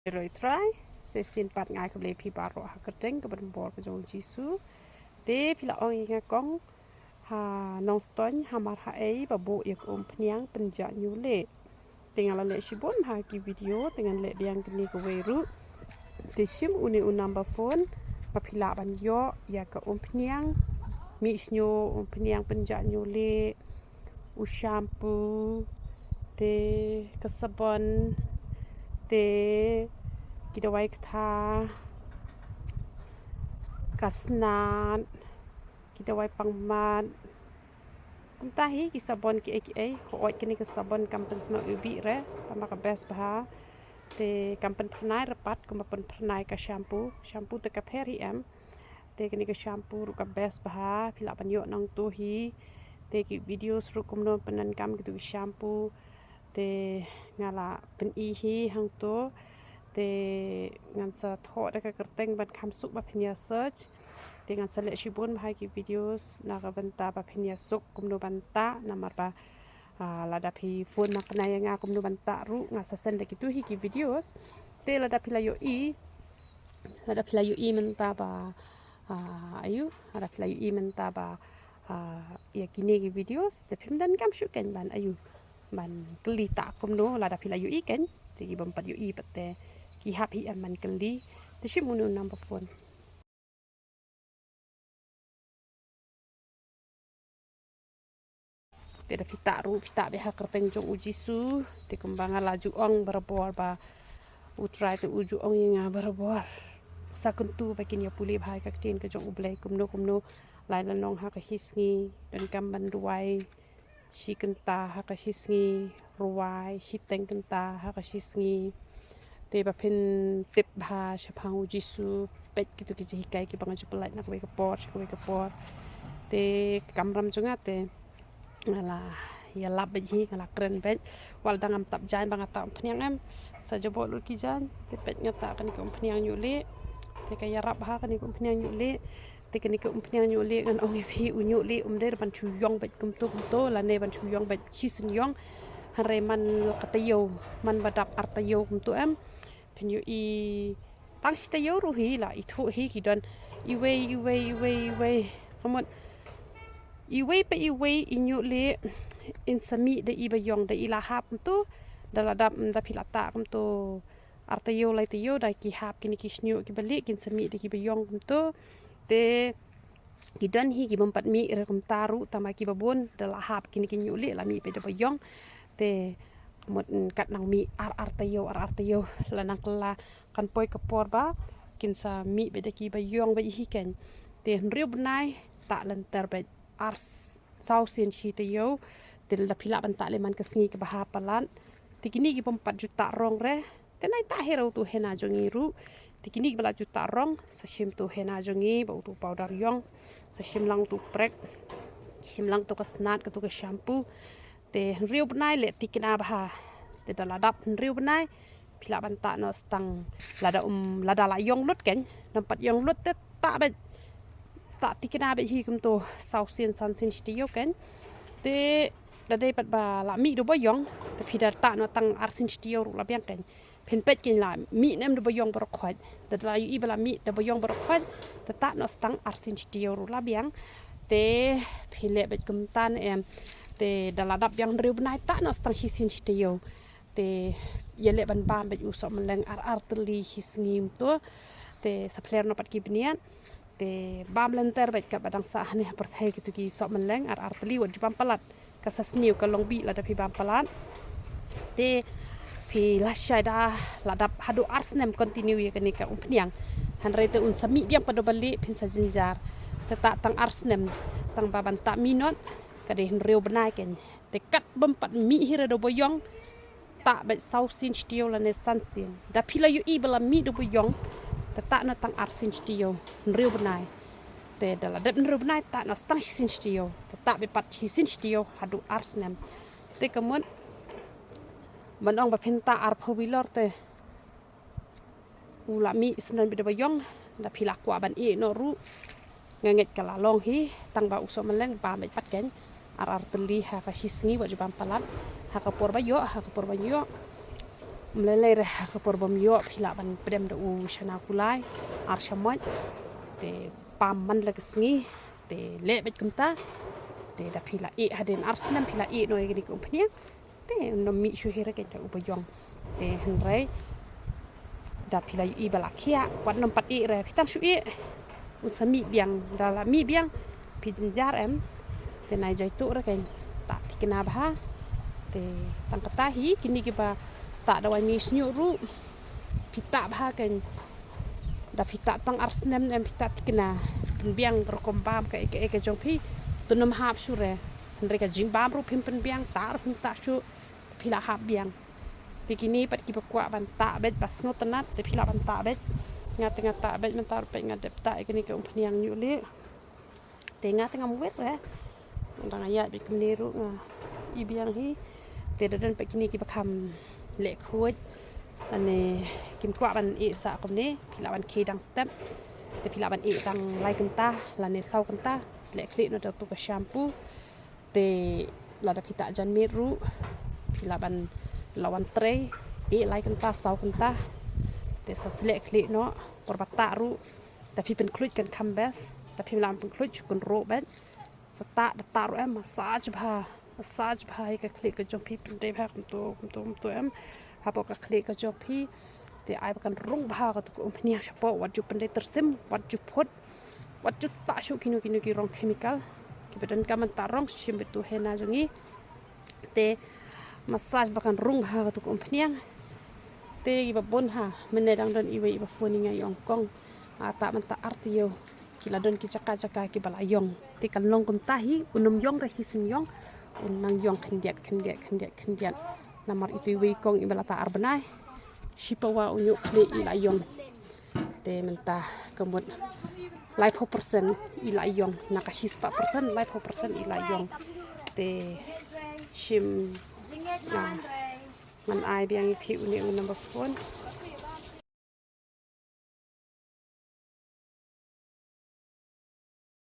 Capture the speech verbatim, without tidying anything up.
Roi trai, sa shisien pat nga ai khublei phi baroh ha ka kyrteng kaba donbor ka jong u Jisu. Te phi la ong ïa nga kong, ha Nongstoiñ, hamar haei ba buh ïa ka umphniang pynjah ñiuh lieh. Te nga la leh shibun ha ki video, te ngan leh biang kane kawei ruh. Te shim une u number phone ba phi lah ban ïoh ïa ka umphniang mih shñiuh, umphniang pynjah ñiuh lieh, u shampoo, te ka sabon, te ki dawai ktha, ka snad, ki dawai pangmat. Kumta hi ki sabon kiei kiei, hooid kane ka sabon kam pynsma u bih re, tangba ka best bha. Te kam pynphyrnai re pat kumba pynphyrnai ka shampoo, shampoo te ka pher hi em. Te kane ka shampoo ruh ka best bha, phi lah ban ïoh nangto hi. Te ki videos ruh kumno pyndonkam kitu ki shampoo. Te nga la pyni hi hangto. Te ngan sa thoh da ka kyrteng ban kham suk ba phin ïa search. Te ngan sa leh shibun bha ki videos na ka bynta ba phin ïa suk kumno ban tah, namar ba, ah, lada phi phone na kane ïa nga kumno ban tah ruh nga sa send da kitu hi ki videos. Te lada phi la ïohi, lada phi la ïohi mynta ba, ah, ayu, lada phi la ïohi mynta ba, ah, ïa kine ki videos, te phim donkam shuh kein ban ayu, ban kylli tah kumno, lada phi la ïohi kein. Te ki bym pat ïohi pat te ki hap hi em ban kylli. Te shim une u number phone. Te da phi tah ruh, phi tah beit ha ka kyrteng jong u Jisu. Te kumba nga la ju ong barabor ba U Trai te u ju ong ïa nga barabor. Sa kyntu ba kin ïa pule bha ïa ka ktien ka jong U Blei kumno kumno. Lai lynnong ha ka shi sngi, donkam ban duwai shi kynta ha ka shi sngi, rwai shiteng kynta ha ka shi sngi. Te ba phin tip bha shaphang u Jisu, peit kitu ki jinghikai kiba nga ju pyllait na kawei ka por sha kawei ka por. Te ka kamram jong nga te nga la ïalap beit hi, nga la kren beit. Wat la dang ngam tap jaiñ ba nga tah umphniang em, sa jaboh lut ki jaiñ. Te peit nga tah kane ka umphniang ñiuh lieh. Te ka ïarap bha kane ka umphniang ñiuh lieh. Te kane ka umphniang ñiuh lieh ngan ong ïa phi, u ñiuh lieh um dei ban shu ïong beit kumto kumto lane ban shu ïong beit shisien ïong. Hynrei man la ka taïew, man ba dap ar taïew kumto em, phin ïohi tang shi taïew ruh hi la ithuh hi ki don iwei iwei iwei iwei. Ka mut iwei pa iwei i ñiuh lieh in sa mih da i ba ïong, da i la hap kumto. Da la dap, da phi la tah kumto ar taïew lai taïew da ki hap kine ki shñiuh kiba lieh, kin sa mih da kiba ïong kumto. Te ki don hi ki bym pat mih re kumta ruh, tangba kiba bun da la hap kine ki ñiuh lieh la mih beit da ba ïong. Te mut, mm, kat nang mih ar ar taïew, ar ar taïew la nang kylla, kan poi ka por ba kin sa mih beit da kiba ïong beit hi kein. Te hynriew bnai tah lynter beit ar s-, saw sien shi taïew. Te lada phi lah ban tah leh man ka sngi kaba ha palat. Te kine ki bym pat ju tah rong re, te nai tah hi re utu henna jong ngi ruh. Te kine kiba la ju tah rong, sa shim utu henna jong ngi, ba utu powder ïong, sa shim lang utu prek, shim lang utu ka snad, katu ka shampoo. Te hynriew bnai leh tikna bha. Te da la dap hynriew bnai phi lah ban tah noh stang, lada um, lada la ïong lut kein, nam pat ïong lut te tah beit, tah tikna beit hi kumto saw sien san sien shi taïew kein. Te da dei pat ba la mih da ba ïong, te phi da tah noh tang ar sien shi taïew ruh la biang kein. Phin peit kein la mih ne em da ba ïong baroh khoit. Da la ïohi ba la mih da ba ïong baroh khoit, te tah noh stang ar sien shi taïew ruh la biang. Te phi leh beit kumta ne em. Te da la dap biang hynriew bnai tah noh stang shi sien shi taïew. Te ïaleh ban bam beit u sohmylleng ar ar tylli shi sngi kumto. Te sa pher noh pat ki bniat. Te bam lynter beit katba dang sah hangne ha pyrthei kitu ki sohmylleng ar ar tylli, wat ju bam palat. Ka sa sniew, ka long bih lada phi bam palat. Te phi lashai da la dap haduh ar snem continue ïa kane ka umphniang. Hynrei te un sa mih biang pat da ba lieh phin sa jynjar. Te tah tang ar snem, tangba ban tah minot ka dei hynriew bnai kein. Te kat bym pat mih hi re da ba ïong, tah beit saw sien shi taïew lane san sien. Da phi la ïohi ba la mih da ba ïong, te tah noh tang ar sien shi taïew, hynriew bnai. Te da la dep hynriew bnai tah noh stang shi sien shi taïew, te tah beit pat shi sien shi taïew haduh ar snem. Te ka mut ban ong ba phin tah arphew bilor te u la mih snem beit da ba ïong, da phi la kwah ban ïeh noh ruh. Nga ngeit ka la long hi, tangba u sohmylleng bam beit pat kein ar ar tylli ha ka shi sngi, wat ju bam palat, ha ka por ba ïoh, ha ka por ba ïoh. Mlei lei re ha ka por bym ïoh phi lah ban pdem da u shana kulai ar shamoit. Te pam man la ka sngi te leh beit kumta. Te da phi la ïeh hadien ar snem phi la ïeh noh ïa kane ka umphniang. Te ym mih shuh hi re keiñ da uba ïong. Te hynrei da phi la ïohi ba la khiah wat nym pat ïeh re phi tang shu ïeh. Un sa mih biang da la mih biang phi jynjar em. Te nai jai tuh re keiñ tah thikna bha. Te tang kata hi kine kiba tah dawai mih shñiuh ruh phi tah bha keiñ. Da phi tah tang ar snem em phi tah thikna pynbiang rukom bam ka eke eke jong phi. Te nym hap shuh re hynrei ka jingbam ruh phim pynbiang tah ruh phim tah shuh. Phi la hap biang. Te kine pat kiba kwah ban tah beit ba sngewtynnat te phi lah ban tah beit. Nga te nga tah beit mynta ruh peit nga dep tah ïa kane ka umphniang ñiuh lieh. Te nga te ngam wit re. Nga dang ïaid beit kumne ruh nga i biang hi. Te da don pat kine kiba kham leh khuid lane kim kwah ban ïeh sah kumne phi lah ban khie dang step. Te phi lah ban ïeh dang lai kynta lane saw kynta sleh khlieh noh da tu ka shampoo. Te lada phi tah jan miet ruh phi lah ban la wan trei ïeh lai kynta saw kynta. Te sa sleh khlieh noh por ba tah ruh da phi pynkhluit kan kham best da phi lah pynkhluit shu kynroh beit. Sa tah da tah ruh em massage bha massage bha ïa ka khlieh ka jong phi pyndei bha kumto kumto kumto em. Hapoh ka khlieh ka jong phi te ai ba kan rung bha katu ka umphniang shapoh wat ju pyndei tyrsim wat ju phut. Wat ju tah shuh kino kino ki rong chemical kiba donkam ban tah rong shim beit tu henna jong ngi. Te massage ba kan rung bha katu ka umphniang. Te kiba bun ha mynne dang don iwei iba phone ïa nga i ong kong, ah, tah mynta ar taïew ki la don ki jaka jaka kiba la ïong. Te kan long kumta hi un ym ïong re hi syn ïong. Un nang ïong khyndiat khyndiat khyndiat khyndiat. Namar itu iwei kong iba la tah ar bnai. Shi pawa u ñiuh khlieh i la ïong. Te mynta ka mut laiphew percent i la ïong na ka shispah percent laiphew percent i la ïong. Te shim, ah, ngan ai biang ïa phi une u number phone.